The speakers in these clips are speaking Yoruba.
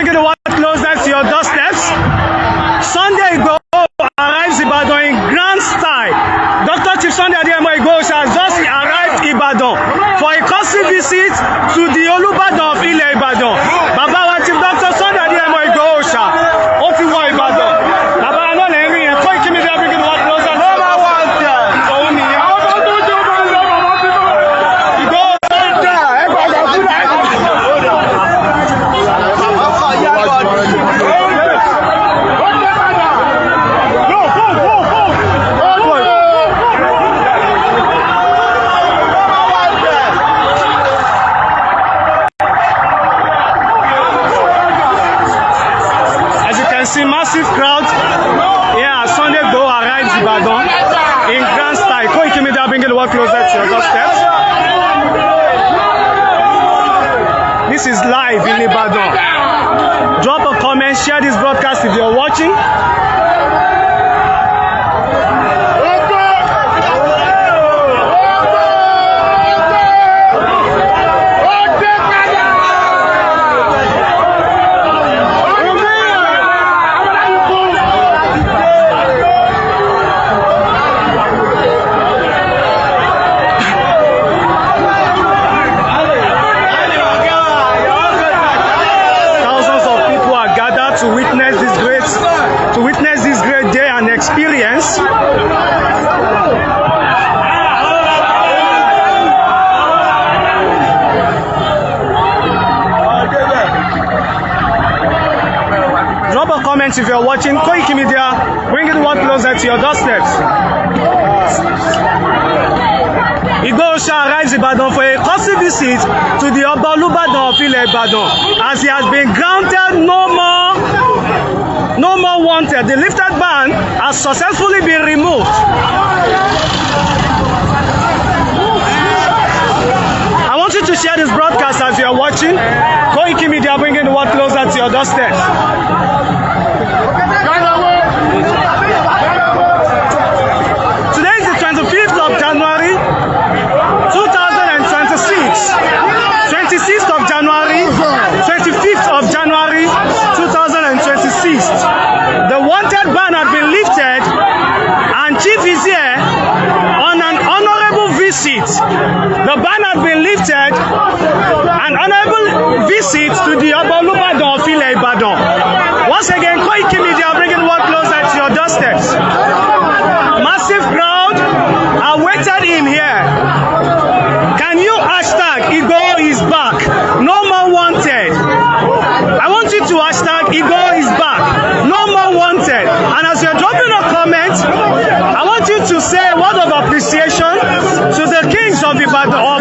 Bringing the world closer to your doorsteps. Sunday Igboho arrives Ibadan in grand style. Dr. Chief Sunday Adeyemo Igboho has just arrived Ibadan for a courtesy visit to the Olubadan of Ilẹ̀ Ibadan. Bàbá wa, Chief Dr. Sunday Adeyemo Igboho ṣá, ó ti wọ Ìbàdàn. Bàbá wa náà lè rí yẹn. Koiki Media, bringing the world closer to your doorsteps. Òun nìyẹn. Igboho. As you can see, massive crowd here as Sunday Igboho arrives Ibadan in grand style. Koiki Media, bringing the world closer to your doorsteps. This is live in Ibadan. Drop a comment, share this broadcast if you're watching. Thousands of people are gathered to witness this great day and experience. Drop a comment if you're watching. Koiki Media, bringing the world closer to your doorsteps. Igboho arrives Ibadan for a courtesy visit to the Ọba Olúbàdàn of Ilẹ̀ Ìbàdàn as he has been granted no more wanted. The lifted ban has successfully been removed. I want you to share this broadcast as you are watching. Koiki Media, bringing the world closer to your doorsteps. Today is the 25th of January 2026. 26th of January, 25th of January 2026. The wanted ban had been lifted and Chief is here on an honorable visit. The ban had been lifted, an honorable visit to the Ọba Olúbàdàn of Ilẹ̀ Ìbàdàn. Once again, Koiki Media, bringing world closer to your doorsteps. Massive crowd awaited him here. Can you hashtag Igboho is back? No more wanted. I want you to hashtag Igboho is back. No more wanted. And as you're dropping a comment, I want you to say a word of appreciation to the kings of Ibadan,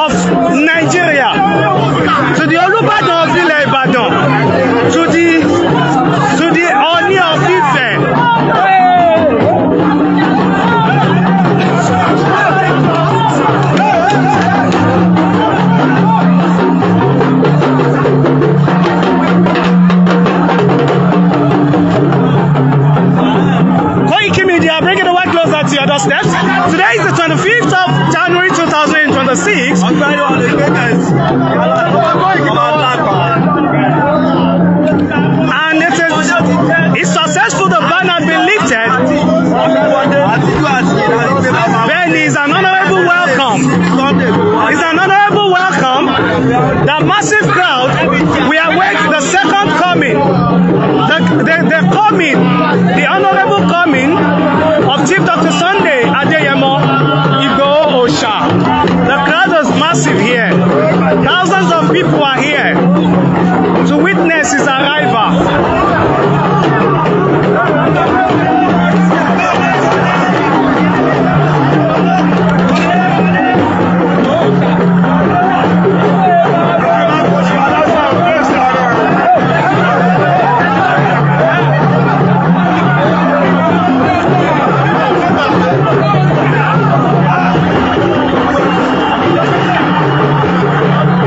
of Nigeria, to the Olubadan of Ilẹ̀ Ìbàdàn, to the Ooni of Ife. Koiki Media, bringing the world closer to your doorsteps. Today is the 25th of January 2026. And it's successful. The ban has been lifted. Then is an honorable welcome. It's an honorable welcome. The massive crowd, we await the second coming. The coming, the honorable coming of Chief Dr. Sunday Adeyemo Igboho Oosha. The crowd was massive here. Thousands of people are here to witness his arrival.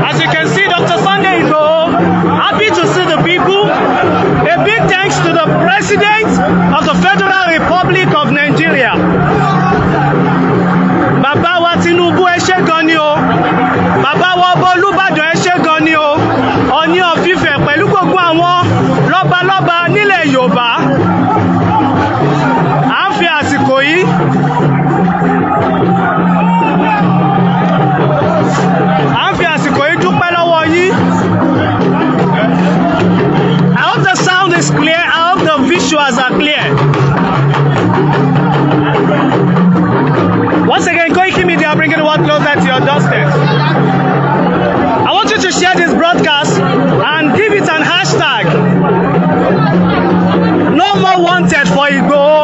As you can see, Dr. Sunday Igboho, happy to see the people. A big thanks to the President of the Federal Republic of Nigeria. Bàbá wa Tinubu, ẹ ṣé gan ni o. Bàbá wa Ọba Olúbàdàn, ẹ ṣé gan ni o. Ọọ̀ni of Ifẹ̀ pẹ̀lú gbogbo lọ́balọ́ba nílẹ̀ Yorùbá, à ń fi àsìkò yìí à ń fi àsìkò yìí dúpẹ́ lọ́wọ́ yín. I hope the sound is clear. I hope the visuals are clear. Once again, Koiki Media, bringing the world closer to your doorstep. I want you to share this broadcast and give it an hashtag. No more wanted for Igboho.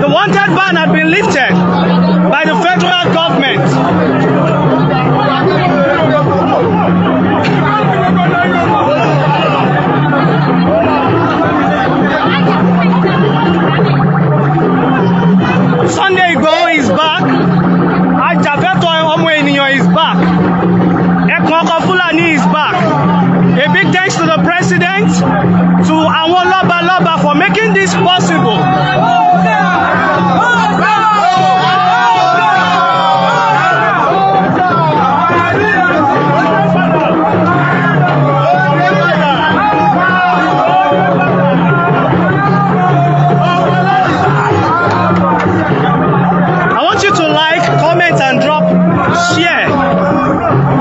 The wanted ban had been lifted by the federal government. Sunday Igboho is back. Ajàfẹ́tọ̀ọ́ ọmọ ènìyàn is back. Ẹkùn ọkọ̀ Fúlàní is back. A big thanks to the president, to àwọn lọ́balọ́ba for making this possible. I want you to like, comment and drop share.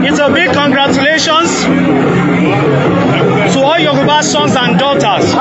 It's a big congratulations to all Yoruba sons and daughters.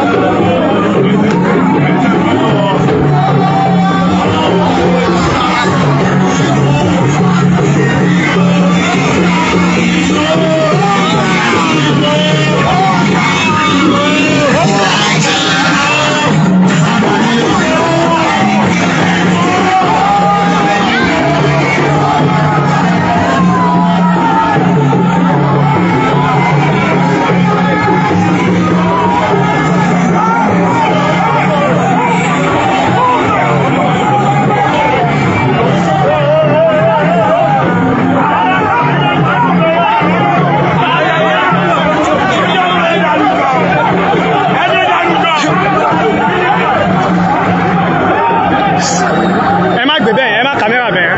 Ẹ má gbé bẹ́ẹ̀, ẹ má camera bẹ́ẹ̀.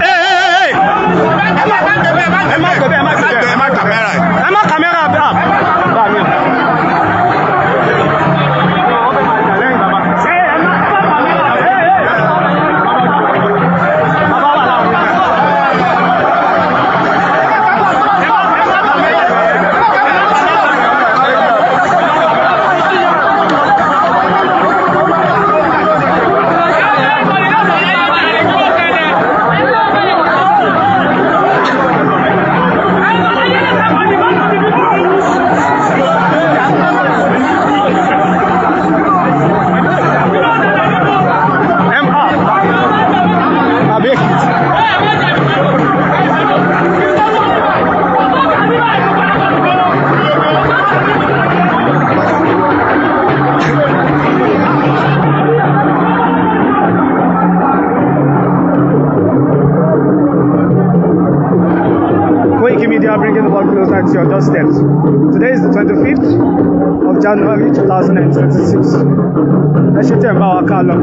Hey, hey, hey! Ẹ má gbé bẹ́ẹ̀, ẹ má gbé bẹ́ẹ̀. Ẹ má camera. Ẹ má camera bẹ́ẹ̀. Bá mi. Ẹ má camera bẹ́ẹ̀. Bàbá wà láwọn. M R. Àbí Èkìtì. Koiki Media, bringing the world closer to your doorsteps. Today is the 25th of January 2026. Ẹ ṣe tẹ̀ ń bá wa ká lọ.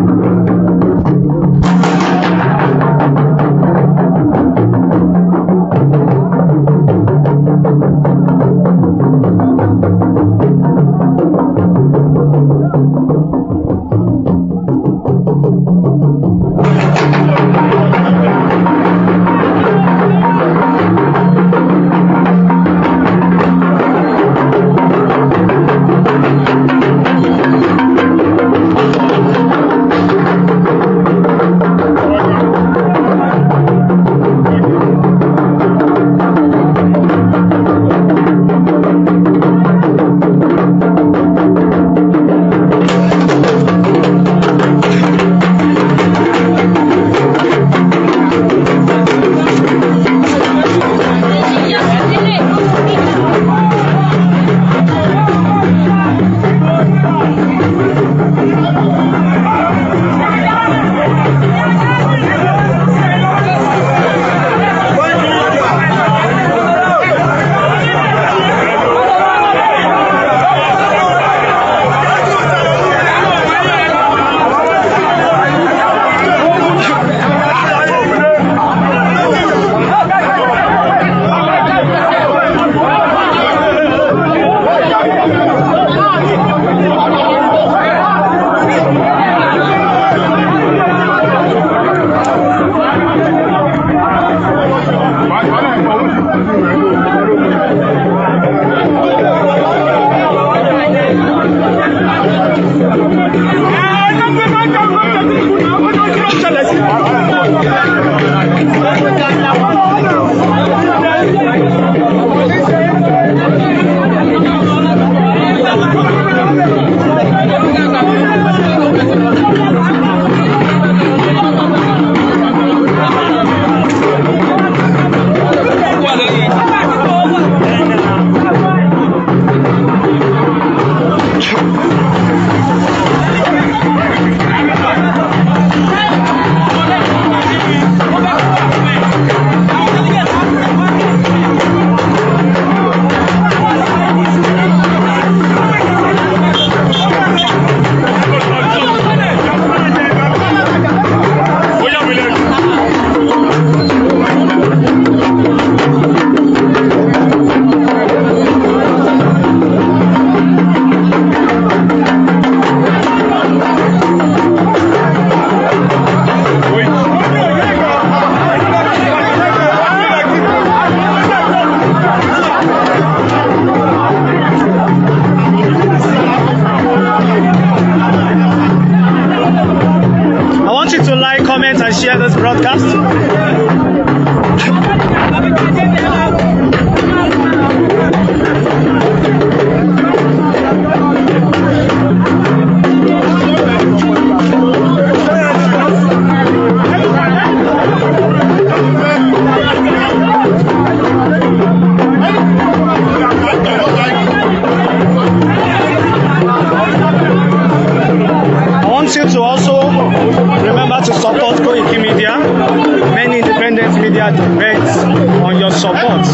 Nigeria depends on your support.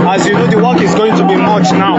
As you know, the work is going to be much now.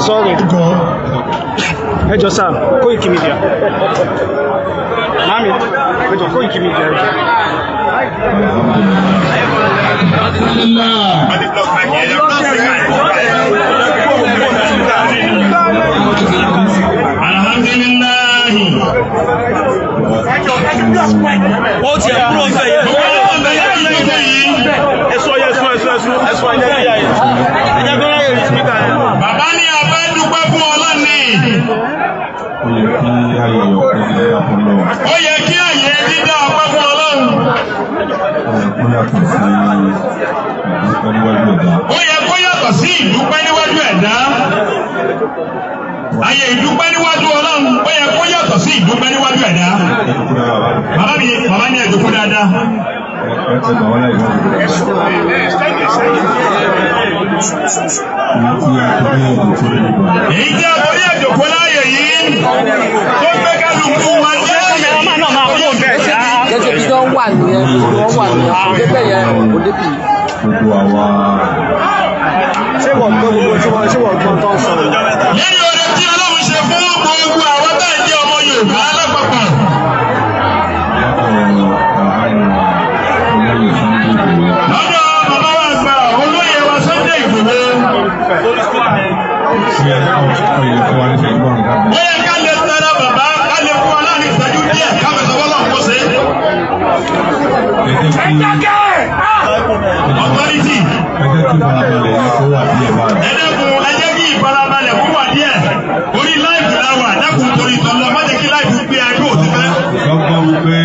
Sorry. Ẹ jọ̀ọ́ sir, Koiki Media. Mami, ẹ jọ̀ọ́, Koiki Media, ẹ jọ̀ọ́. Alhamdulillahi. Ó tiẹ̀ kúrò ń bẹ̀ yẹn. Ẹ̀sọ́ yẹn sún ẹ̀sún ẹ̀sún ẹ̀sún ẹ̀jẹ̀ bí i ẹ̀jẹ̀ bí wọ́n yẹ speaker yẹn. Bàbá ní a fẹ́ dúpẹ́ fún Ọlọ́run. Ó yẹ kí ayẹyẹ ọpẹ́ dídá fún Ọlọ́run. Ó yẹ kí àyè dídá ọpẹ́ fún Ọlọ́run. Ó yẹ kó yàtọ̀ sí ìdúpẹ́ níwájú ẹ̀dá. Ó yẹ kó yàtọ̀ sí ìdúpẹ́ níwájú ẹ̀dá. Àyè ìdúpẹ́ níwájú Ọlọ́run ó yẹ kó yàtọ̀ sí ìdúpẹ́ níwájú ẹ̀dá. Ẹ kúkú dára bàbá mi. Bàbá mi, bàbá ní ẹ̀dùnkú dáadáa. Ẹ ẹ gbà wọ́n láì wọ́n. Èyí tí a torí ẹ̀dùn tó lè gbà. Èyí tí a torí ẹ̀dùnkú láàyè yìí tó gbé kálukú wa jẹ́ Cameraman náà máa kúrò bẹ́ẹ̀ ṣá. Gẹ́gẹ́ bí wọ́n wà nìyẹn, wọ́n wà nìyẹn, kò débẹ̀ yẹn, kò débi. Gbogbo àwa Ṣé wọ́n gbọ́ gbogbo tí wọ́n, ṣé wọ́n gbọ́ tó ń sọ? Lẹ́yìn oore tí Ọlọ́run ṣe fún gbogbo àwọn tá à ń jẹ́ ọmọ Yorùbá lápapọ̀. lọ́dọ̀ bàbá wa olóyè Sunday Igboho. Lọ́dọ̀ bàbá wa àgbà olóyè wa Sunday Igboho. Ṣé ẹ ó yẹ fún wa ní ìṣẹ́jú márùn-ún ká Ó bẹ̀rẹ̀? yẹ ká lè tara bàbá, ká lè fún wa láàrin ìṣẹ́jú díẹ̀ ká fẹsẹ̀ wọ́n lọ́wọ́ kó ṣe. Ẹ jẹ́ kí Authority. ẹ jẹ́ kí ìfarabalẹ̀ yẹn kó wà díẹ̀ báyìí. Ẹ dẹ́kun, ẹ jẹ́ kí ìfarabalẹ̀ kó wà díẹ̀. Orí láìpù la wà, dẹ́kun torí tọ́lọ, má jẹ́ kí láìpù gbé ayé òsì fẹ́. Lọ́gbọ́n wípé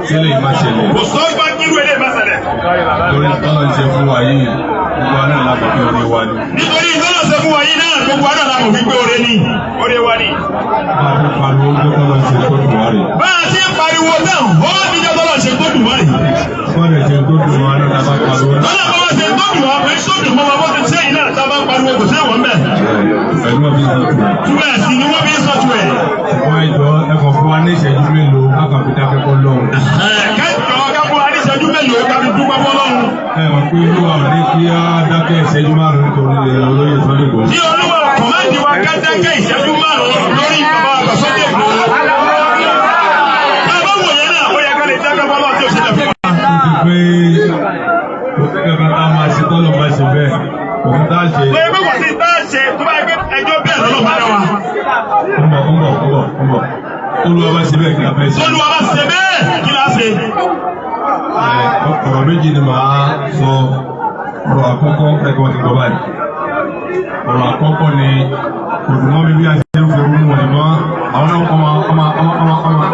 sílẹ̀ yìí má ṣẹlẹ̀. Kò sọ́gbọ́n kírú eléyìí má ṣẹlẹ̀. Torí tọ́lọ̀ ń ṣe fún wa yìí, gbogbo wa náà la mọ̀ pé orí wa ni. Nítorí tọ́lọ̀ ṣe fún wa yìí náà, gbogbo wa náà la mọ̀ wípé oore ni. Oore wa ni. Bá a ti pariwo pé tọ́lọ̀ ń ṣe tó dùn wá rè. Bá a ṣe ń pariwo náà, ó níjọ́ tọ́lọ̀ ṣe tó dùn wá rè. Bọ́ọ̀lù ṣe tó dùn wá náà la bá pariwo náà. Tọ́lọ̀ bá wá ṣe tó dùn wá, pé tó dùn mọ́ wa bó ti ṣe yìí náà, tá a bá ń pariwo kò sẹ́wọ̀n mẹ́. Pẹ̀lú ọbí sọ tù. Túbẹ̀ sí ni wọ́n fi ń sọ tu ẹ̀. Wọ́n ẹjọ́ ẹ kàn fún wa ní ìṣẹ́jú mélòó ká kàn fi dákẹ́ kọ́ lọ́hùn. Kẹ́jọ ká fún wa ní ìṣẹ́jú mélòó ká fi dúpẹ́ fọ́lọ́run. Ẹ mọ̀ pé olúwa ò ní kí á dákẹ́ ìṣẹ́jú márùn-ún nítorí olóyè Sunday Igboho. Ní olúwa kọ̀máǹdì wa ká dákẹ́ ìṣẹ́jú márùn-ún lórí bàbá àgbà Sunday Igboho. Bá a bá wò yẹn náà, ó yẹ ká lè dákẹ́ fọ́lọ́run tí ò ṣe lẹ̀ fún wa. Ó ti pé kò sí kankan tá a máa ṣe tọ́lọ̀ máa ṣe bẹ́ẹ̀. Kò sí tá a ṣe. Tó yẹ pé kò sí tá a ṣe tó bá yẹ pé ẹjọ́ bẹ́ẹ̀ lọ́lọ́ bá dá wa. Ń bọ̀ ń bọ̀ ń bọ̀ ń bọ̀. Olúwa bá ṣe bẹ́ẹ̀ kí la fẹ́ ṣe. Tolúwa bá ṣe bẹ́ẹ̀ kí la ṣe. Ẹ, ọ̀rọ̀ méjì ni màá sọ. Ọ̀rọ̀ àkọ́kọ́ ẹ̀kọ́ ti gbọ́ báyìí. Ọ̀rọ̀ àkọ́kọ́ ni kò dùn mọ́ mi bí a ṣe ń fi orú mu ẹ̀ mọ́. Àwọn náà ọmọ ọmọ ọmọ ọmọ ọmọ.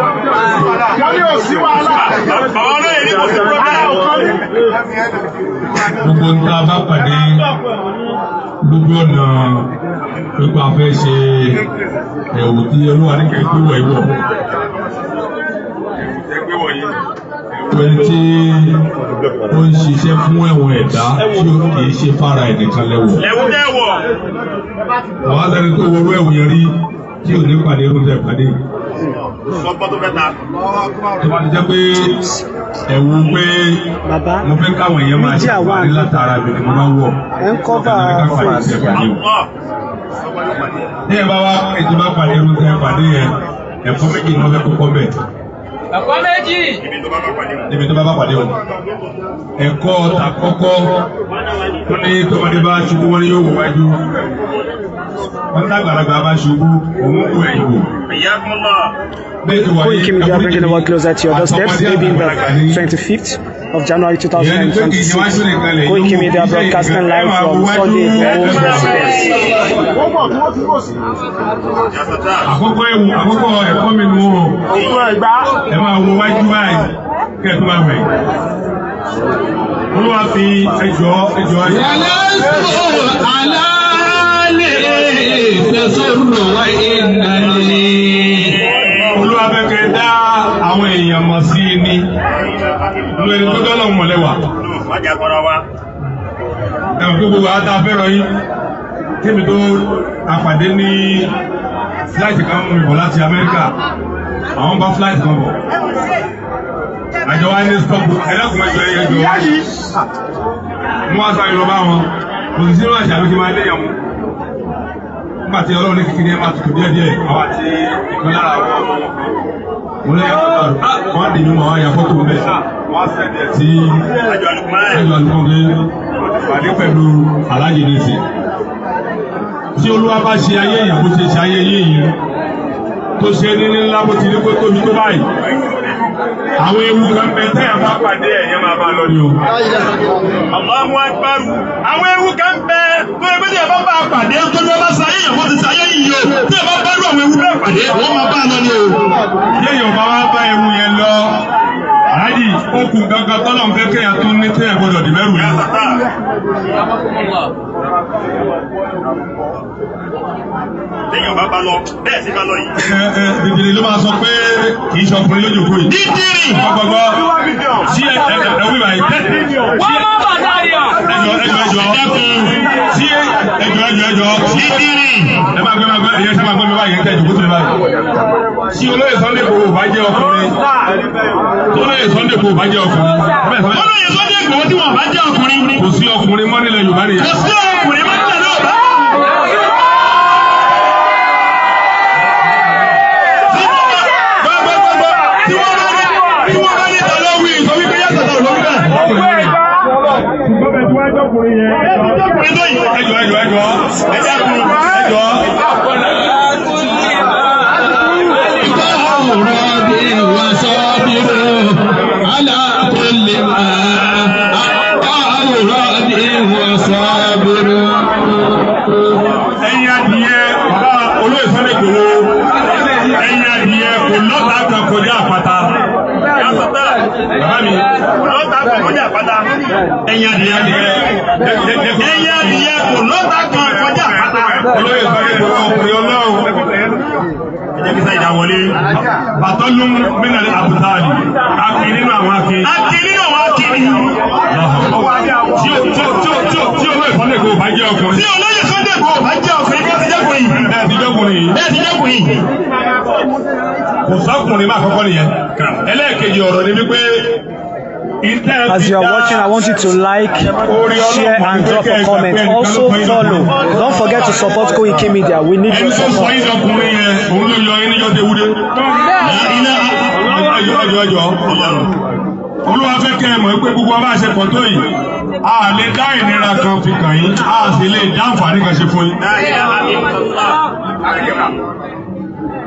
Bàbá olóyè ní kò sí problem. Gbogbo ń tá a bá pàdé lójú ọ̀nà pípa fẹ́ ṣe ẹ̀wù tí olúwa ní kẹ́ gbé wọ̀ ìwọ̀. Ẹni tí ó ń ṣiṣẹ́ fún ẹ̀wọ̀n ẹ̀dá tí ó kì í ṣe fara ẹnìkan lẹ́wọ̀. Ẹ̀wù tẹ́ wọ̀. Àwọn àtàrí tó wọrú ẹ̀wù yẹn rí tí ò ní pàdé irú tẹ̀ pàdé. Sọgbọ́n tó fẹ́ ta. Tó bá ti jẹ́ pé ẹ̀wù pé Bàbá, mo fẹ́ káwọn èèyàn máa ṣe media wà. àǹfààní látara mi ni mo máa ń wọ̀. Ẹ ń cover Ọ̀gá mi ká pàdé face. tẹ̀ pàdé o. Ní ẹ bá wá ètò bá pàdé irú tẹ̀ pàdé yẹn, ẹ̀kọ́ méjì ni wọ́n fẹ́ kọ́kọ́ bẹ̀. Ẹ̀kọ́ méjì. Níbi tó bá bá pàdé o. Ẹ̀kọ́ tàkọ́kọ́ tó ní tọmọdé bá ṣubú wọn ni yóò wọ wájú. Wọ́n tá àgbàlagbà bá ṣubú, òun kú ẹ̀yìn wò. Bẹ́ẹ̀ tó wà ní Koiki Media bringing the world closer to your doorsteps, today being the 25th of January 2026. Koiki Media broadcasting live from Sunday Igboho's residence. Àkọ́kọ́ ẹ̀wù àkọ́kọ́ ẹ̀kọ́ mi nù o. Ẹ máa wo wájú báyìí kẹ́ ẹ tó máa wẹ̀. Olúwa fi ẹjọ́ ẹjọ́ ẹjọ́. ولست على حالي تسر وإنني Olúwa fẹ́ kẹ́ dá àwọn èèyàn mọ̀ sí i ní. Lu ẹni tó dọ́lọ̀ mọ̀lẹ́wà. Ẹ̀wọ̀n pé gbogbo àwọn tá a fẹ́ràn yín. Kémi tó àpàdé ní flight kan mú mi bọ̀ láti Amẹ́ríkà. Àwọn bá flight kan bọ̀. Àjọ wa ní stop ẹlẹ́kùn ẹjọ́ ẹjọ́. Mo wá sáré lọ bá wọn. Kò sì sínú àṣà ló ti máa léyàn mú. Nígbà tí Ọlọ́run ní kékeré máa tutù díẹ̀ díẹ̀, àwọn àti ìkan lára àwọn ọmọ wọn lè wọ́n dì mí mọ́ àwọn àyàfọ́ tó ń bẹ̀. Wọ́n sẹ̀dẹ̀ sí Àjọ Alukman. Àjọ Alukman pé pàdé pẹ̀lú aláàjì ní ìsìn. Tí Olúwa bá ṣe ayé èèyàn bó ṣe ṣe ayé yìí tó ṣe ní ńlá bó ti rí kó tóbi tó báyìí. Àwọn ewu kan bẹ tẹ́yà bá pàdé ẹ̀yẹ́ máa bá lọ ni o. Allahu Akbar. Àwọn ewu kan bẹ tó ẹgbẹ́ tí ẹ bá bá a pàdé tó ní wọ́n bá sayé yẹn wọ́n ti sayé yìí o. Tí ẹ bá bá rú àwọn ewu bẹ́ẹ̀ pàdé, wọ́n máa bá a lọ ni o. Yéèyàn bá wá bá ewu yẹn lọ, aláàjì okùn gangan tọ́lọ̀ ń fẹ́ kéèyàn tún ní téèyàn gbọdọ̀ dì mẹ́rù yìí. Téèyàn bá bá lọ, bẹ́ẹ̀ sì bá lọ yìí. Ẹ ẹ dìdìrì ló máa sọ pé kì í ṣe ọkùnrin lójú òkú yìí. Dídìrì. Gbọgbọgbọ sí ẹ ẹ ẹ wí báyìí tẹ sí ẹ ẹjọ ẹjọ ẹjọ sí ẹjọ ẹjọ ẹjọ sí Dídìrì. ẹ máa gbé máa gbé ẹyẹ sábà gbé mi báyìí ẹ jòkó tó lè báyìí. Tí olóyè Sunday Igboho bá jẹ́ ọkùnrin, tó olóyè Sunday Igboho bá jẹ́ ọkùnrin, Olóyè Sunday Igboho tí wọ́n bá jẹ́ ọkùnrin. kò sí ọkùnrin mọ́ nílẹ̀ Yorùbá nìyẹn. Kò sí ọkùnrin mọ́ nílẹ̀ Yorùbá. Gbogbogbò tí wọ́n bá ní tí wọ́n bá ní ta ló wí sọ wípé yàtọ̀ tó ló wí bẹ́ẹ̀. Ọkùnrin tó yìí. Ẹjọ ẹjọ ẹjọ ẹjọ ẹjọ. على كل ما أرادي وصابر. Ẹyin adìyẹ bàbá olóyè Sunday Igboho, ẹyin adìyẹ kò lọ́ta kan kọjá àpáta. Bàbá mi Lọ́ta kan kọjá àpáta. ẹyin adìyẹ Ẹyin adìyẹ kò lọ́ta kan kọjá àpáta. Olóyè Sunday Igboho ọkùnrin Ọlọ́run. Ẹ jẹ́ kí sáyidá wọlé. Bàtọ́lù mínàlẹ́ àbùtàlì akin nínú àwọn akin. Akin nínú àwọn akin. Tí tí olóyè Sunday Igboho bá jẹ́ ọkùnrin. Tí olóyè Sunday Igboho bá jẹ́ ọkùnrin bí wọ́n ti jẹ́kùnrin yìí. Bẹ́ẹ̀ ti jọ́kùnrin yìí. Bẹ́ẹ̀ ti jẹ́kùnrin yìí. Kò sọ́kùnrin máa kọ́kọ́ nìyẹn. Ẹlẹ́ẹ̀kejì ọ̀rọ̀ ni wípé As you are watching, I want you to like, share, and drop a comment. Also follow. Don't forget to support Koiki Media. We need Ẹni your tó sọ support. yín dọkùnrin yẹn, òun ló yọ yín níjọ́ tewúdé. Ẹjọ́ ẹjọ́ ẹjọ́. Olúwa fẹ́ kẹ́ ẹ mọ̀ pé gbogbo wa bá ṣe pọ̀ tó yìí, a lè dá ìnira kan fi kàn yín, a sì lè dá àǹfààní kan ṣe fún yín.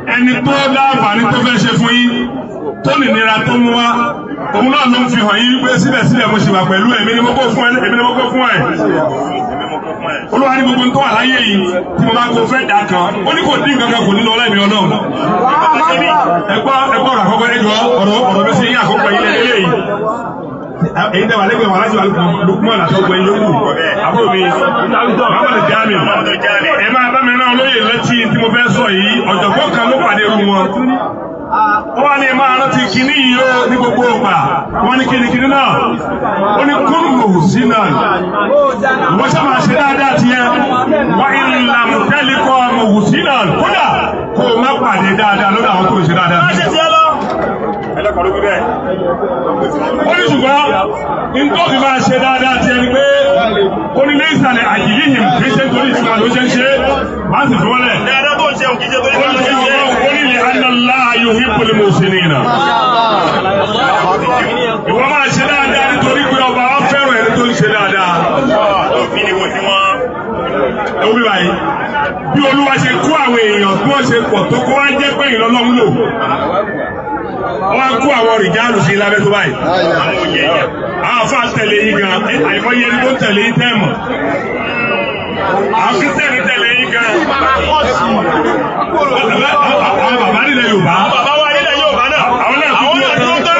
Ẹni tó dá àǹfààní tó fẹ́ ṣe fún yín, tó ní ìnira tó mú wá, òun náà ló ń fi hàn yín pé síbẹ̀síbẹ̀ mo ṣì wà pẹ̀lú ẹ̀, èmi ni mo kó fún ẹ, èmi ni mo kó fún ẹ. Olúwa ní gbogbo tó wà láyé yìí tí mo bá kó fẹ́ dà kan, ó ní kò dín kankan kò ní lọ láìmí Ọlọ́run. Ẹgbọ́ ẹgbọ́ ọ̀rọ̀ àkọ́kọ́ ẹjọ́ ọ̀rọ̀ ọ̀rọ̀ bí sí yín àkọ́kọ́ yín lẹ́yìn yìí. Èyí tẹ́ wà lẹ́gbẹ̀ẹ́ wà láti wà Lukman àtọ́gbẹ́ yòókù. Àbúrò mi, Muhammad Jami. Ẹ máa bá mi rán olóyè létí tí mo fẹ́ sọ yìí, ọ̀jọ̀gbọ́n kan ló pàdé irú wọn. Ó wá ní máa rántí kinní yìí ó ní gbogbo ògbà. Wọ́n ní kíni kíní náà. Ó ní kúrò sí náà. Ìwọ́n ṣá máa ṣe dáadáa tiẹ̀. Wọ́n ìlànà tẹ́lẹ̀ kọ́ ọmọ òwú sí náà. Kódà kó o má pàdé dáadáa lọ́dọ̀ àwọn tó ń ṣe dáadáa. Má ṣe tiẹ̀ lọ. Ẹlẹ́kọ̀ọ́ ló wí bẹ́ẹ̀. Ó ní ṣùgbọ́n nǹkan fi máa ṣe dáadáa tiẹ̀ ni pé ó ní lẹ́sàlẹ̀ àjìyíhìn kì í ṣe nítorí ìtura ló ṣe ń ṣe máa sì fi wọ́n lẹ̀. Dáadáa tó ń ṣe òun kì í ṣe torí Ó ká ló ní ṣe ń ṣe. ó ní lè anàlá yuhibbul muhsinina. Ìwọ máa ṣe dáadáa nítorí pé ọba wa fẹ́ràn ẹni tó ń ṣe dáadáa. Òfin ni wò sí wọn. Ẹ wo bí báyìí bí Olúwa ṣe kó àwọn èèyàn bí wọ́n ṣe pọ̀ tó kó wá jẹ́ pé ìlọ́lọ́run lò. Wọ́n á kó àwọn rìjálù sí lábẹ́ tó báyìí. Àwọn òye yẹn. Àwọn afá tẹ̀lé yín gan, àìmọye ẹni tó tẹ̀lé yín tẹ́ẹ̀mọ̀. Àwọn kírísítẹ́nì tẹ̀lé yín gan. Àwọn bàbá nílẹ̀ Yorùbá. Bàbá wa nílẹ̀ Yorùbá náà. Àwọn náà Àwọn náà dúró tán.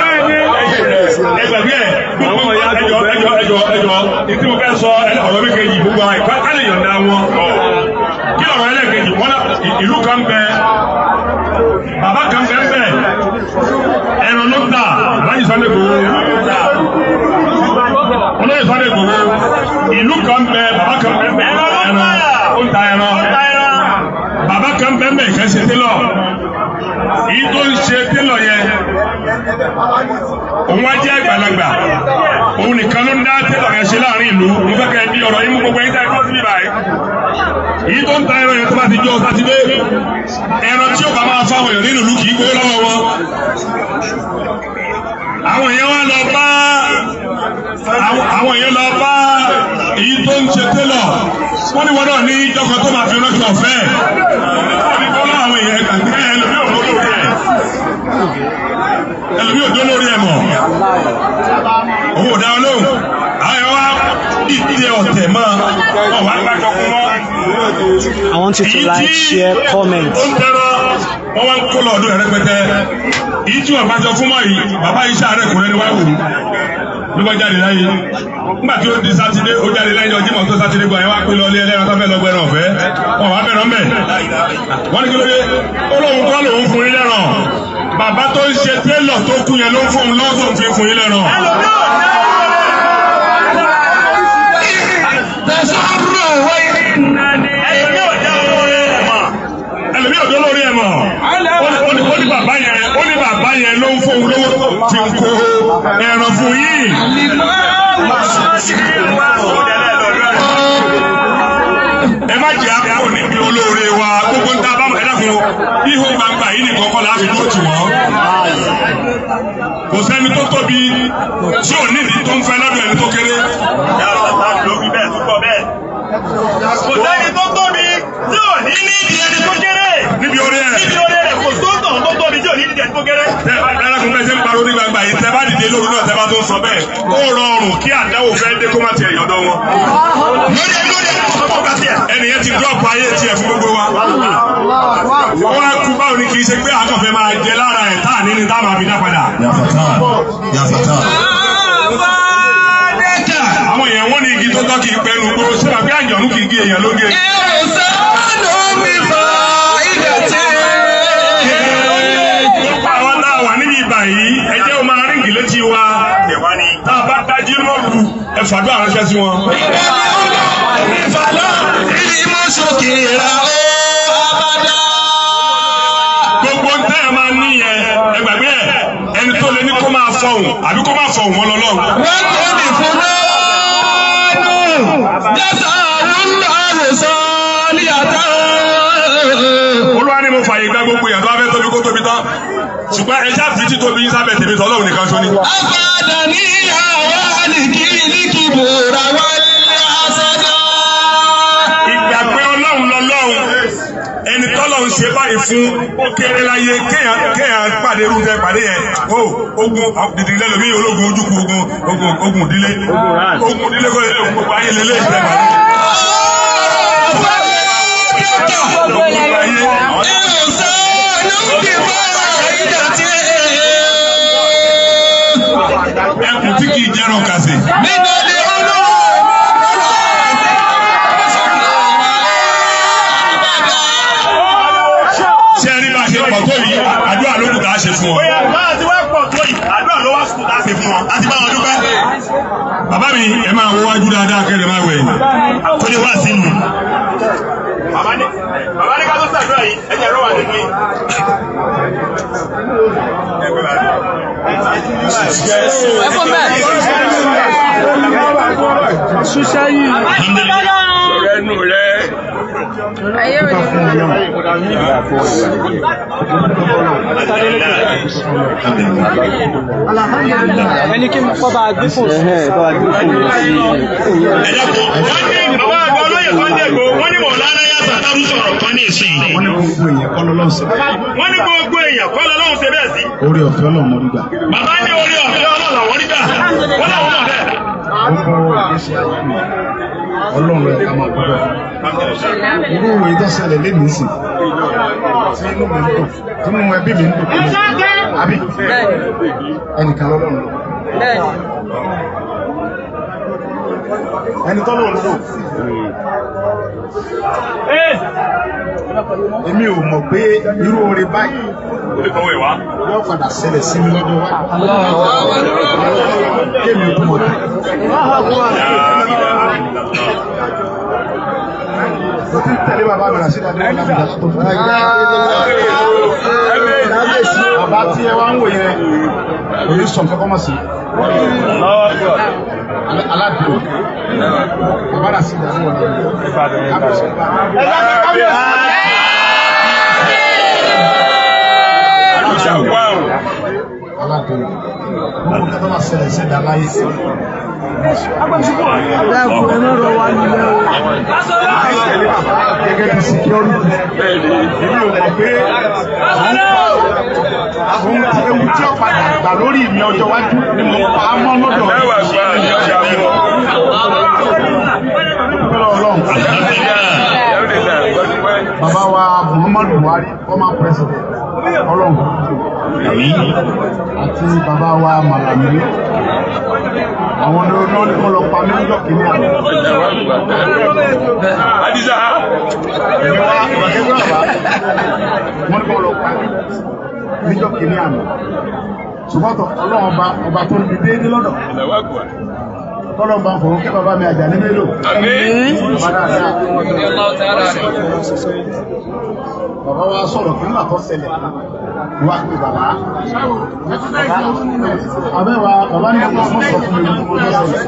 Ẹgbàgbé ẹ̀ gbogbo ẹjọ́ ẹjọ́ ẹjọ́ ẹjọ́ ìtí mo fẹ́ sọ ọ̀rọ̀ mi kejì gbogbo àwọn ìfẹ́ ká lè yọ̀ǹda wọn. Kí ọ̀rọ̀ ẹlẹ́kejì wọn ìlú kan bẹ, bàbá kan bẹ bẹ, ẹran ló ń tà, Alhaji Sunday Igboho. Olóyè Sunday Igboho, ìlú kan bẹ, bàbá kan bẹ bẹ, ẹran ó ń ta ẹran. Bàbá kan bẹ bẹ kẹ́ ṣe télọ̀. Èyí tó ń ṣe télọ̀ yẹn, Òun wá jẹ́ àgbàlagbà, òun nìkan ló ń dá tẹ́lọ̀ yẹn ṣe láàrin ìlú. Mo fẹ́ kẹ́ ẹ di ọ̀rọ̀ yín mú gbogbo ẹ̀yin tá ẹ dúró síbí báyìí. Èyí tó ń ta ẹran yẹn tó bá ti jọ Sátidé, ẹran tí ó bá máa fáwọn èèyàn nínú ìlú kì í gbowó lọ́wọ́ wọn. Àwọn èèyàn wá lọ bá àwọn èèyàn lọ bá èyí tó ń ṣe télọ̀, wọ́n ní wọn náà ní ìjọkan tó máa fi ránṣọ ọ̀fẹ́. Wọ́n ní kọ́ àwọn èèyàn gbàgbé ẹlòmíì ò lórí ẹ̀, ẹlòmíì ò dó lórí ẹ̀ mọ̀, òun ò dá ọ lóhùn. Àwọn èèyàn wá dìde ọ̀tẹ̀ mọ́ ọ̀ wá gbàjọ fún wọn. I want you to like, share, comment. Ó ń tẹ́rọ wọ́n wá ń kó lọ́ọ̀dún rẹ̀ rẹpẹtẹ. Èyí tí wọ́n bá jọ fún mọ́ yìí, bàbá yìí sáré kò rẹ́ni wá wò ó ló bá jáde láyé. Nígbà tí ó di Sátidé, ó jáde láyé ọjọ́ mọ̀ tó Sátidé gbọ́ yẹn wá pé lọ́ọ́lé ẹlẹ́ran tó fẹ́ lọ gbẹran ọ̀fẹ́, wọn wá bẹ̀rẹ̀ mẹ́. Wọ́n ní kí ló dé? Ó lóun kọ́ lòun fún yín lẹ́ràn, bàbá tó ń ṣe télọ̀ tó kú yẹn ló ń fún un lọ́wọ́ tó ń fi fún yín lẹ́ràn. Ẹlòmíì ò dé lórí ẹ̀ mọ̀. Ó ní bàbá yẹn, ó ní bàbá yẹn ló ń fóun lówó fi ń kó ẹran fún yín. Ẹ má jẹ́ àpò níbi olóore wa gbogbo ń ta bá ẹ dákun ihò gbangba yìí nìkan kọ́ la fi dúró tì wọ́n. Kò sẹ́ni tó tóbi tí ò nídìí tó ń fẹ́ lọ́dọ̀ ẹni tó kéré. Kò sẹ́ni tó tóbi tí ò ní nídìí ẹni tó kéré. Níbi orí ẹ̀. Níbi orí rẹ̀ kò sóńtàn tó tóbi tí ò ní nídìí ẹni tó kéré. Tẹ alákùn bẹ́ẹ̀ ṣe ń pariwo ní gbangba yìí, tẹ bá dìde lóru náà, tẹ bá tó ń sọ bẹ́ẹ̀, ó rọrùn kí àdáwò fẹ́ dé kó má tiẹ̀ yọ̀dọ̀ wọn. Lórí ẹni lórí ẹni tó kọ́ tiẹ̀. Ẹni yẹn ti dọ́ọ̀pù ayé tiẹ̀ fún gbogbo wa. Wọ́n á kú báwo ni kì í ṣe pé àkànfẹ́ máa jẹ lára ẹ̀ tá à ní ní tá a máa fi dá padà. Àwọn èèyàn wọ́n ní igi tó tọ́ kì í pẹ́nu gbó, ṣé wàá pé àjọ̀nú kì í gé èèyàn lóge. Gbogbo àwọn tá a wà níbi ìbà yìí, ẹ jẹ́ ó máa ríǹgì létí wa. Tá a bá dájú lóru, ẹ fàdúrà ránṣẹ́ sí wọn. Gbogbo ń tẹ́ ẹ máa ní yẹn, ẹ gbàgbé ẹ̀, ẹni tó lè ní kó máa fọhùn àbí kó máa fọhùn wọn lọ́lọ́run. Olúwa ni mo fààyè gba gbogbo èèyàn tó bá fẹ́ tóbi kó tóbi tán, ṣùgbọ́n ẹ ṣáà fi títóbi yín sábẹ́ tèmi tọ́ Ọlọ́run nìkan ṣo ni. Ìgbà pé Ọlọ́run lọ́lọ́run, ẹni tọ́lọ́run ṣe báyìí fún ó kéré láyé, kéèyàn kéèyàn pàdé irú tẹ pàdé yẹn o. Ogun dìdì lẹ́lòmíì, ológun ojúkú, ogun ogun ogun ìdílé, ogun ìdílé kọ́ ilé, ogun gbogbo ayé lélẹ́ ìtẹ́ pàdé. Gbogbo ayé. Ẹkùn tí kì í jẹran kàsè. Ṣé ẹ rí bá a ṣe pọ̀ tó yìí, àdúrà ló kù tá a ṣe fún ọ. Bóyá bá a ti wá pọ̀ tó yìí, àdúrà ló wá sùkúl tá a ṣe fún wọn. A ti bá wọn dúpẹ́. Bàbá mi, ẹ máa wọ wájú dáadáa kẹ́lẹ́ máa wẹ̀. Kó lè wá sínú. Bàbá ní ká tó ṣàdúrà yìí, ẹ jẹ́ ẹ̀rọ wà nínú yìí. Ẹ kọ́ bẹ́ẹ̀. Ayé ò ní Ẹni kí n kọ́ bá a gbé fò sí. Ẹ dákun, wọ́n ní bàbá àgbà olóyè Sunday Igboho, wọ́n ní Mọ̀lánà Yá Sàtárù sọ̀rọ̀ kan ní ìsìn. Wọ́n ní gbogbo èèyàn kọ́ lọ́lọ́run ṣe bẹ́ẹ̀. Wọ́n ní gbogbo èèyàn kọ́ lọ́lọ́run ṣe bẹ́ẹ̀ sí. Orí ọ̀fẹ́ Ọlọ́run mo rí gbà. Bàbá ní orí ọ̀fẹ́ Ọlọ́run làwọn rí gbà. Wọ́n làwọn mọ̀ bẹ́ẹ̀. Gbogbo ìgbésí ayé mi, Ọlọ́run rẹ̀ ká máa gbọ́dọ̀ fún. Irú ìwé tó ṣẹlẹ̀ lénìí sì, tí inú mi ń dùn, tí inú ẹbí mi ń dùn pẹ̀lú àbí ẹnìkan lọ́lọ́run lò. Ẹni tọ́lọ́run lò. Èmi ò mọ̀ pé irú oore báyìí yóò padà ṣẹlẹ̀ sí mi lọ́jọ́ iwájú. Kémi ò tó mọ̀ tó. Mo ti ń tẹ̀lé bàbá mi rà sí ìdájọ́ ìlànà ìdájọ́ tó fún mi. Bàbá tí ẹ wá ń wò yẹn kò ní sọ nǹkan kọ́ mọ̀ sí. Aládùn bàbá rà sí ìdájọ́ wọn. Kábíyèsí. Aládùn gbogbo nǹkan tó bá ṣẹlẹ̀ sí ẹ̀dá láyé sí. Gẹ́gẹ́ bí security, èmi ò mọ̀ pé ohun tí ewu tí ó padà gbà lórí mi ọjọ́ iwájú ni mo pa á mọ́ lọ́dọ̀ rẹ̀. Ọlọ́run. Bàbá wa Muhammadu Buhari, former president, Ọlọ́run àti bàbá wa Malami, àwọn ní olórí kọ́ lọ pa mí níjọ́ kìíní àná. Èmi wá ìbàkẹ́gbẹ́ bàbá, wọ́n ní kọ́ lọ pa mí níjọ́ kìíní àná. Ṣùgbọ́n tọ̀ Ọlọ́run ọba ọba tó ń di déédéé lọ́dọ̀. Tọ́lọ́run bá ń fọwọ́ kẹ́ bàbá mi Àjàní Bello. Bàbá dáadáa. Bàbá wa sọ̀rọ̀ kí nígbà tó ṣẹlẹ̀ wá pé bàbá. Abẹ́wà bàbá ní ọmọ sọ fún mi mo tó ṣẹlẹ̀.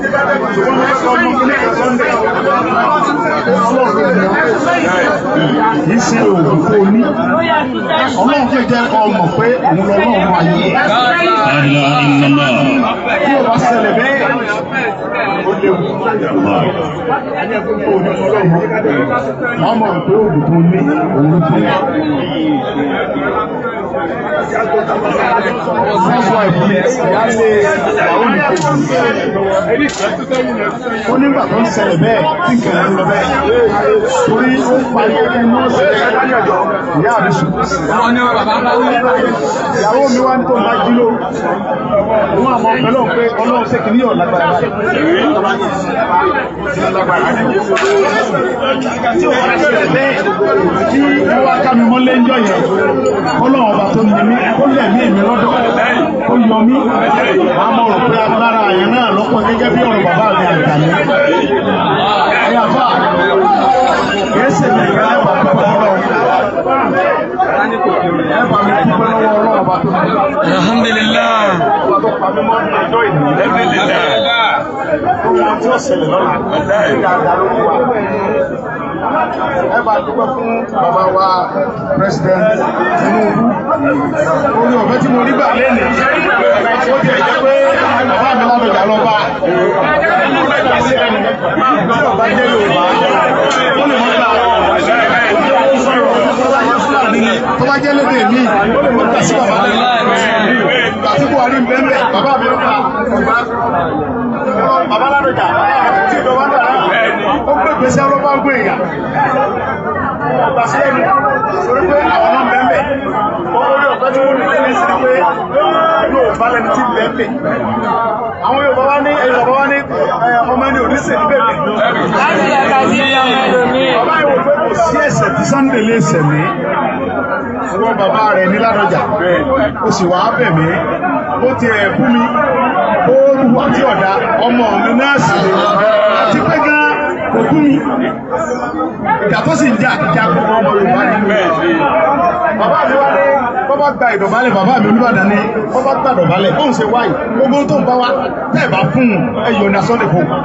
Ṣùgbọ́n mo sọ ọmọ kí ní kan Sunday. Ọlọ́run ló ní ọ. Kì í ṣe oògùn tó ní. Ọlọ́run tó jẹ́ kó mọ̀ pé òun lọ́lọ́run ayé. Tí o bá ṣẹlẹ̀ bẹ́ẹ̀, ó léwu. Ó ní ọlọ́run. Wọ́n mọ̀ pé oògùn tó ní òun ló tó ní. First wife mi, ìyáálé ìyàwó mi kejì. Ó nígbà tó ń ṣẹlẹ̀ bẹ́ẹ̀ tí nǹkan ẹ̀ ń lọ bẹ́ẹ̀. Torí ó parí ẹgbẹ́ nọ́ọ̀sì ìyá mi sùn. Ìyàwó mi wá ní tó máa jí lóru. Òun àmọ́ pẹ̀lú òun pé Ọlọ́run ṣé kìíní yọ̀ lágbára báyìí. Tí ò bá ṣẹlẹ̀ bẹ́ẹ̀ tí wọ́n wá ká mi mọ́lé ńjọ́ yẹn, Ọlọ́run ọba tó ní mí, kó lẹ̀mí èmi lọ́dọ̀, kó yọ mí, màá mọ̀ rò pé agbára àyàn náà lọ́pọ̀ gẹ́gẹ́ bí ọ̀rọ̀ bàbá mi Àjàní. Ẹ̀yà fà, kìí ṣe mi ìgbà ẹ̀bà púpọ̀ lọ́wọ́. Ẹ̀bà mi dúpẹ́ lọ́wọ́ Ọlọ́run ọba tó ní mí. Alhamdulillah. Ọba tó pa mí mọ́ ní ọjọ́ ìní. Tó wọn tí ó ṣẹlẹ̀ lọ́la, ní dáadáa lórí wa. Ẹ bá dúpẹ́ fún bàbá wa President Tinubu. Orí ọ̀fẹ́ tí mo rí gbà lẹ́nìí, ó ti ẹ̀ jẹ́ pé bàbá mi Ládọjà lọ bá. Tí ọba jẹ́ Yorùbá, ó lè mọ́ gbà. Tó bá jẹ́ lédè mi, ó lè mọ́ gbà sí bàbá lẹ́nu. Àti Buhari ń bẹ́ẹ̀ bàbá mi ló gbà. Bàbá Ládọjà, tí ìjọba dà náà, ó gbé gbèsè ọlọ́pàá gbé èèyàn. Ọgbà sílẹ̀ nù, torí pé àwọn náà ń bẹ́ẹ̀. Orí ọ̀fẹ́ tí wọ́n ní lẹ́nu sí ni pé Yorùbá lẹni tí ń bẹ́ẹ̀. Àwọn Yorùbá wá ní ẹ̀yìn bàbá wá ní ọmọ ẹni òní sè ní bèbè. Bàbá yìí wò pé kò sí ẹ̀ṣẹ̀ tí Sunday lè ṣẹ̀ mí. Ṣùgbọ́n bàbá rẹ̀ ní Ládọjà, ó sì wá bẹ̀ mí. Ó ti ẹ̀ bú mi, ó wà tí ọ̀dà ọmọ mi náà sì ni. Àti pé gan kò bú mi. Ìjà tó sì ń jà ìjà gbogbo ọmọ Yorùbá ni. Bàbá mi wá ní bọ́bá gba ìdọ̀bálẹ̀ bàbá mi Olúbàdàn ní bọ́bá gba ìdọ̀bálẹ̀ bóun ṣe wáyé gbogbo tó ń bá wa tẹ́ ẹ̀ bá fún un ẹ yọ̀ ní asọ́lẹ̀ fún un.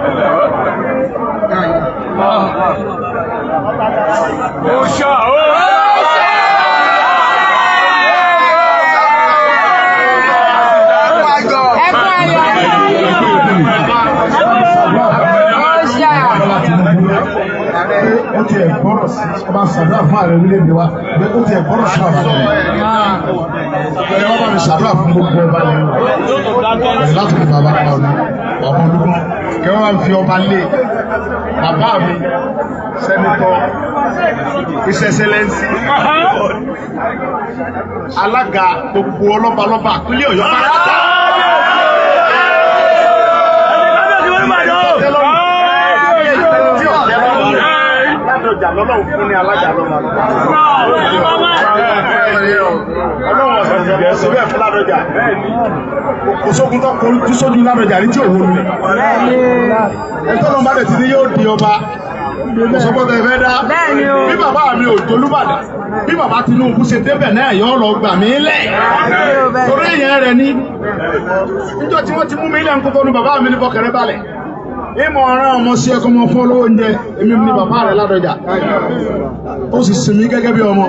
Ó ti ẹ̀ gbọ́rọ̀ sí ọba ṣàdúrà fún ààrẹ orílẹ̀-èdè wa pé ó ti ẹ̀ gbọ́rọ̀ sí bàbá rẹ̀. Ẹ wá bá mi ṣàdúrà fún gbogbo ọba yẹn o. Láti fi bàbá pa ọ̀nà bàbá olúgbọ́n kí wọ́n bá fi ọba lé bàbá mi sẹ́nitọ́ His Excellency alága gbogbo ọlọ́balọ́ba ìpínlẹ̀ Ọ̀yọ́ pátá. Ládọjà lọ́lọ́run fún ní alága lọ́ba. Ọlọ́run ọ̀sán ọ̀sán bẹ́ẹ̀ fún Ládọjà. Kò sógun tó kọjú sójú Ládọjà rí tí òun lu. Ẹ̀tọ́ lọ́nba dẹ̀ ti ní yóò di ọba. Kò sọ́kọ́ tẹ fẹ́ dá. Bí bàbá mi ò jolúbàdàn, bí bàbá Tinubu ṣe débẹ̀ náà yóò lọ gbà mí lẹ̀. Ọ̀rẹ́ rẹ̀ ní níjọ́ tí wọ́n ti mú mi ilẹ̀ ń kótó ní bàbá mi ní bọ́kẹ̀rẹ́ balẹ̀. Ìmọ̀ ọ̀ràn ọmọ sí ẹkọ ọmọ fún olówó oúnjẹ, èmi ní bàbá rẹ̀ Ládọjà. Ó sì sinmi gẹ́gẹ́ bí ọmọ.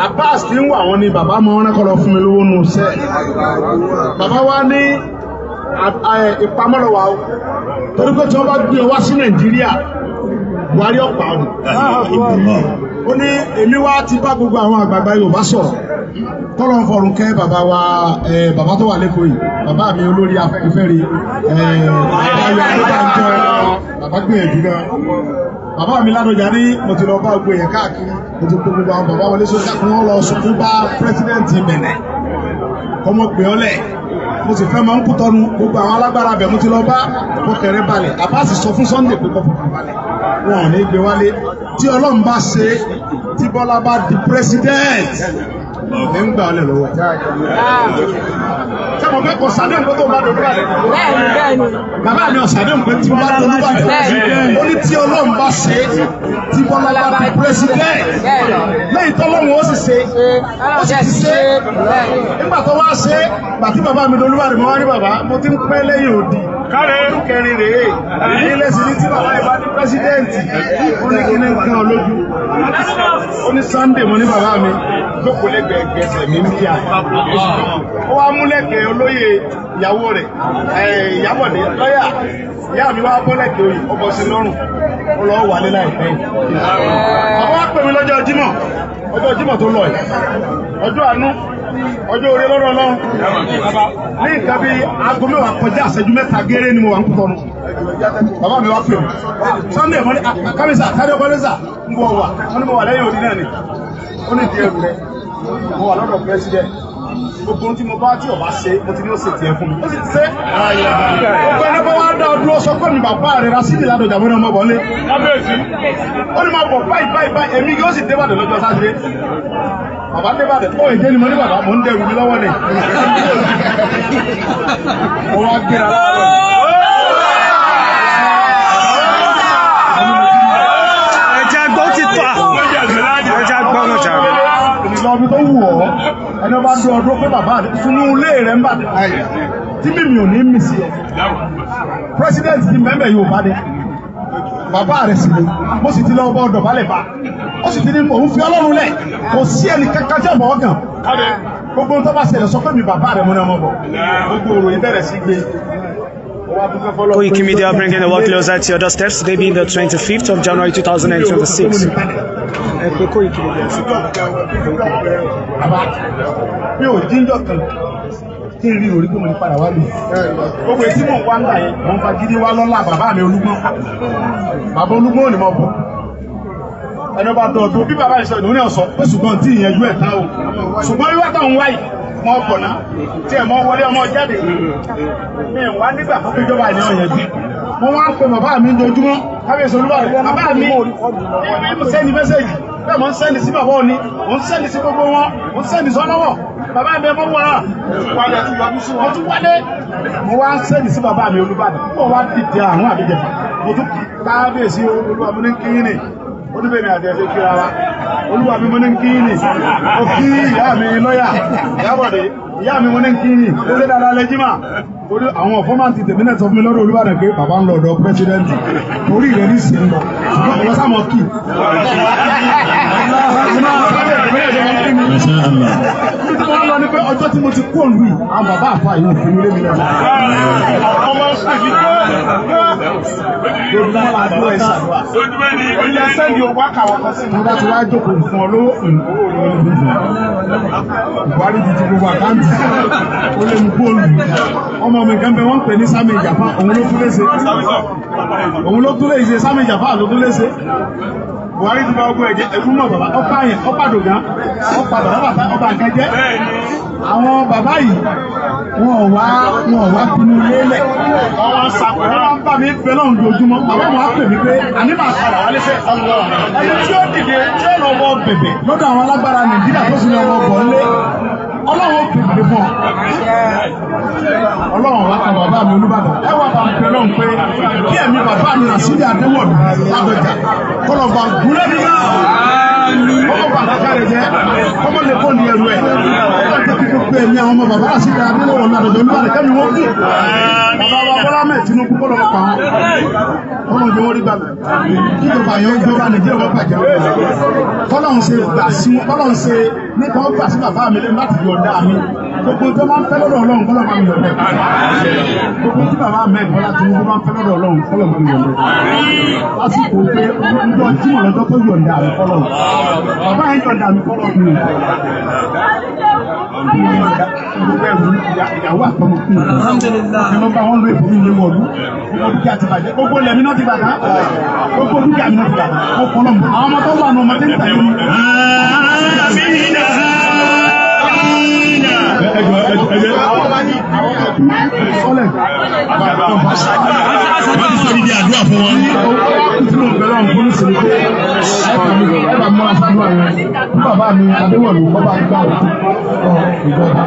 Abbas tí ń wà wọ́n ní bàbá mọ ọ́nà kọlọ fún mi lówó nù sẹ́. Bàbá wa ní ìpamọ́lọ́wà o. Torí pé tí wọ́n bá gbé wá sí Nàìjíríà, Buhari ọ̀pá ọ̀nà. Ó ní èmi wá ti bá gbogbo àwọn àgbààgbà Yorùbá sọ̀rọ̀. Kọ́lọ̀ ń fọrùn kẹ́ bàbá wa, bàbá tó wà lẹ́kọ̀ọ́ yìí, bàbá mi olórí Afẹ́nifẹ́re, bàbá yọ Adébánjọ, bàbá gbìyànjú gan. Bàbá mi Ládọjà ní mo ti lọ bá gbogbo èèyàn káàkiri, mo ti kó gbogbo àwọn bàbá wọlé sórí káàkiri, wọ́n lọ sunkún bá pírẹsidẹ́ǹtì Bẹ̀nẹ̀. Ọmọ pè ọ́ lẹ̀, mo sì fẹ́ máa ń kú tọnu gbogbo àwọn alágbára bẹ̀ mo ti lọ bá ọkẹrẹ balẹ̀. Àbá sì sọ fún Sunday pé kó fọkàn balẹ̀, wọn ò ní gbé wálé. Tí Ọlọ́run bá ṣe, tí Bọ́lá bá di president, ní ń gbà ọ́ lẹ̀ lọ́wọ́. Ṣé mo fẹ́ kọ sàdéhùn pé tó bá dojú balẹ̀? Bẹ́ẹ̀ni. Bàbá mi ò sàdéhùn pé tí bá dojú balẹ̀. Ó ní tí Ọlọ́run bá ṣe, tí Bọ́lá bá di president. Lẹ́yìn tọ́lọ́run ó sì ṣe, ó sì ti ṣe. Nígbà tó wá ṣe, bàtí bàbá mi dolú balẹ̀, mo wá ní bàbá, mo ti ń pẹ́ lẹ́yìn òdì. Ọdún kẹrin rèé, ilé sì ní tí bàbá yìí bá di pírẹsidẹ́ǹtì, ó ní kíní kan lójú. Ó ní Sunday mo ní bàbá mi, jókòó lẹ́gbẹ̀ẹ́ gẹ̀ẹ́sẹ̀ mi ń bí à. Ó wá múlẹ̀kẹ̀ olóyè ìyàwó rẹ̀, Ìyábọ̀dé lọ́yà. Ìyá mi wá bọ́lẹ̀kẹ̀ oyè, ó bọ́ sí lọ́rùn, ó lọ wálé láìpẹ́ yìí. Bàbá wa pè mí lọ́jọ́ Jímọ̀, ọjọ́ Jímọ̀ tó lọ yìí, ọjọ́ àánú, ọjọ́ orí lọ́dọ̀ Ọlọ́run. Ní nǹkan bí aago mẹ́wàá kọjá ìṣẹ́jú mẹ́ta géré ni mo wà ń Kútọ́nù. Bàbá mi wá pè mí. Sunday mo ní kábíyèsà kábíyèsà kọ́lẹ́sà ń bọ̀ wà. Wọ́n ní mo wà lẹ́yìn òdì náà ni. Ó ní ìdí ẹrù rẹ̀. Mo wà lọ́dọ̀ president. Gbogbo ohun tí mo bá tí ọba ṣe, mo ti ní ó ṣe tiẹ̀ fún mi. Ó sì ti ṣe. Gbogbo ẹni bá wá dá ọdún sọ pé mi bàbá rẹ̀ Rasidi Ládọjà mo ní ọmọ bọ̀ nílé. Ó ní máa bọ̀ báyìí báyìí báyìí, èmi yóò sì débàdàn lọ́jọ́ Sátidé. Bàbá débàdàn, ó èdè ni mo ní bàbá, mò ń dẹrù mi lọ́wọ́ ni. Mo wá gbéra láàárọ̀ yìí. Ẹja gbọ́ ti tọ́ à. Ẹja gbọ́ wọn jà. Ìlọ ibi tó wù ọ́, ẹni bá dún ọdún pé bàbá rẹ̀ sunú ilé rẹ̀ ń bàdàn. Tí mímì ò ní mì sí ẹ. President ti mẹ́mẹ́ Yorùbá ni. Bàbá rẹ̀ sì ni, mo sì ti lọ bọ́ ọ̀dọ̀ balẹ̀ bá. Ó sì ti ní òun fi Ọlọ́run lẹ̀, kò sí ẹnì kankan tí ọ̀bọ̀ ọ̀gàn. Gbogbo ohun tó bá ṣẹlẹ̀ sọ pé mi bàbá rẹ̀ mo ní ọmọ bọ̀. Gbogbo òròyìn bẹ̀rẹ̀ sí gbé. Koiki Media bringing the work closer to your doorsteps. Today being the 25th of January 2026. Ẹ pé Koiki Media sí. Bàbá mi ò jíjọ kan kí n rí orí pé mo lè padà wá lù. Gbogbo etí mò ń wá ńlá yẹn, mò ń fagídí wá lọ́lá bàbá mi Olúgbọ́n. Bàbá Olúgbọ́n ò ní mọ̀ bọ̀. Ẹni ọba dọ̀dọ̀ bí bàbá yìí sọ ìdùnnú náà sọ pé ṣùgbọ́n tí ìyẹn ju ẹ̀ tá o. Ṣùgbọ́n wíwá táwọn wáyìí mọ ọkọ̀ náà tí ẹ̀ mọ wọlé ọmọ jáde. Mi ò wá nígbà fún ìjọba ìní ọ̀yẹ́ jù. Mo wá ń pe bàbá mi lójúmọ́, kábíyèsí Olúbàdàn, bàbá mi mo sẹ́ni mẹ́sẹ̀gì, bẹ́ẹ̀ mo ń sẹ́ni sí bàbá òní, mo ń sẹ́ni sí gbogbo wọn, mo ń sẹ́ni sọ́lọ́wọ̀. Bàbá mi ọmọ wọ̀rọ̀, mo tún wálé. Mo wá ń sẹ́ni sí bàbá mi Olúbàdàn, mo wá dìde àrùn àbíjẹfà. Mo tún kí kábíyèsí Olúwa mo ní kí ní. Ó ní bẹ́ẹ̀ ni àti ẹ̀ṣẹ̀ kíra wa. Olúwa mi mo ní kí ní. Mo kí ìyá mi lọ́yà, Ìyábọ̀dé, ìyá mi mo ní kí ní. Ó lé dáadáa lẹ́jímà. Torí àwọn ọ̀fọ́mántì tèmi náà sọ fún mi lọ́dọ̀ Olúbàdàn pé bàbá ń lọ ọ̀dọ̀ pírẹsidẹ́ǹtì. Torí rẹ̀ ní sí ń lọ. Ṣùgbọ́n ọ̀wọ́ sáà mọ̀ kí. Ibi tí wọ́n lọ ni pé ọjọ́ tí mo ti kú òǹlù yìí, àwọn bàbá àfa yìí ò fi mí lé mi lẹ́nu. Yorùbá máa dúró ẹ̀ ṣàdúrà. Mo bá ti wá jókòó fún ọ lówó owó rẹ̀ ló fún ọ. Buhari ti ti gbogbo àkáǹtì. Ó lé mi kú òǹlù. Ọmọ mi kan bẹ wọ́n ń pè ní Sami Ìjàpá, òun ló tún léṣe. Òun ló tún léṣe, Sami Ìjàpá ló tún léṣe. Buhari ti bá ọgbọ́n ẹ̀jẹ̀ ẹ̀kú mọ̀ bàbá ọ̀pá yẹn ọ̀pá dògán ọ̀pá bàbá bàtà ọba àkẹ́jẹ́. Àwọn bàbá yìí wọn ò wá pinnu lélẹ̀. Wọ́n máa ń bá mi bẹ lọ́run lójoojúmọ́. Bàbá mi wá pè mí pé àní máa padà wálé sẹ́. Ẹni tí ó dìde tí ó lọ wọ bèbè lọ́dọ̀ àwọn alágbára Nàìjíríà tó sì lọ wọ bọ̀ ńlé. Ọlọ́run ó pè mí fún ọ. Ọlọ́run wá kan bàbá mi Olúbàdàn. Ẹ wá bá mi bẹ lọ́run pé kí ẹ̀mí bàbá mi Rasidi Adéwọ̀lú Ládọjà kọ́lọ̀ bá gúnlẹ̀ mi náà. Ọmọ bàbá kárẹ̀ jẹ́ ọmọ lè kó ní ẹrù ẹ̀. Ọlọ́run jẹ́ kí gbogbo Gbogbo ẹ̀mí àwọn ọmọ bàbá àti ìyá Adélọ́wọ̀ ládọjọ́ olúwa kẹ́mi wọ́n kú. Bàbá wa Bọ́lá mẹ́ẹ̀ Tinubu kọ́ lọ́wọ́ pa wọn. Kọ́lọ́n jẹ́ wọ́n rí gbàgbé. Kíjọba yẹn ó jọba Nàìjíríà wọ́n bàjẹ́. Kọ́lọ́n ṣe gbà sí wọn, kọ́lọ́n ṣe nípa ó gbà sí bàbá mi lẹ́nu láti yọ̀ǹda mi. Gbogbo tó máa ń fẹ́ lọ́dọ̀ Ọlọ́run kọ́lọ́n máa ń yọ̀ǹda. Gbogbo tí bàbá mi Bọ́lá Tinubu máa ń fẹ́ lọ́dọ̀ Ọlọ́run kọ́lọ́n máa ń yọ̀ǹda. Lásìkò pé ọjọ́ Jímọ̀ lọ́jọ́ tó yọ̀ǹda mi kọ́lọ́n. Bàbá yẹn yọ̀ǹda mi kọ́lọ́n mi. Ìyàwó àtọmọ fún mi. Alhamdulillah. Ẹ lọ bá wọn lo èbó mi ní wọ̀lú. Gbogbo dúkìá ti bàjẹ́. Gbogbo lẹ̀mí náà ti bàjẹ́. Gbogbo dúkìá mi náà ti bàjẹ́. Mo kọ́ lọ́mọ. Àwọn ọmọ tó wà ní ọmọdé ń tẹ̀lé mi. Sọ́lẹ̀. Wọ́n ti sọ dídí àdúrà fún wọn. Tí mo bẹ̀rẹ̀ ọ̀hún fún ìsinmi pé ẹ bá múra sádùn àwọn fún bàbá mi Adéwọ̀lú kọ́ bá gbà ọ̀ ìjọba.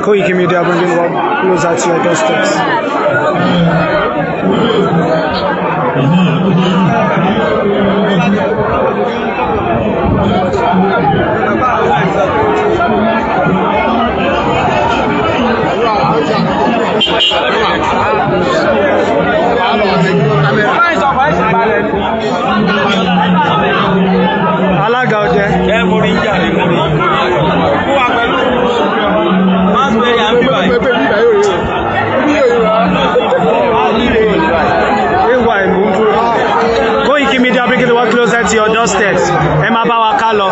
Koiki Media bringing one closer to your doorsteps. Alága ọdẹ. Ẹ mo rí jà ní mo rí. Mo wà pẹ̀lú. Máa ń pè é à ń bí báyìí. AY mò ń dúró. Koiki Media bringing the work closer to your doorsteps. Ẹ máa bá wa ká lọ.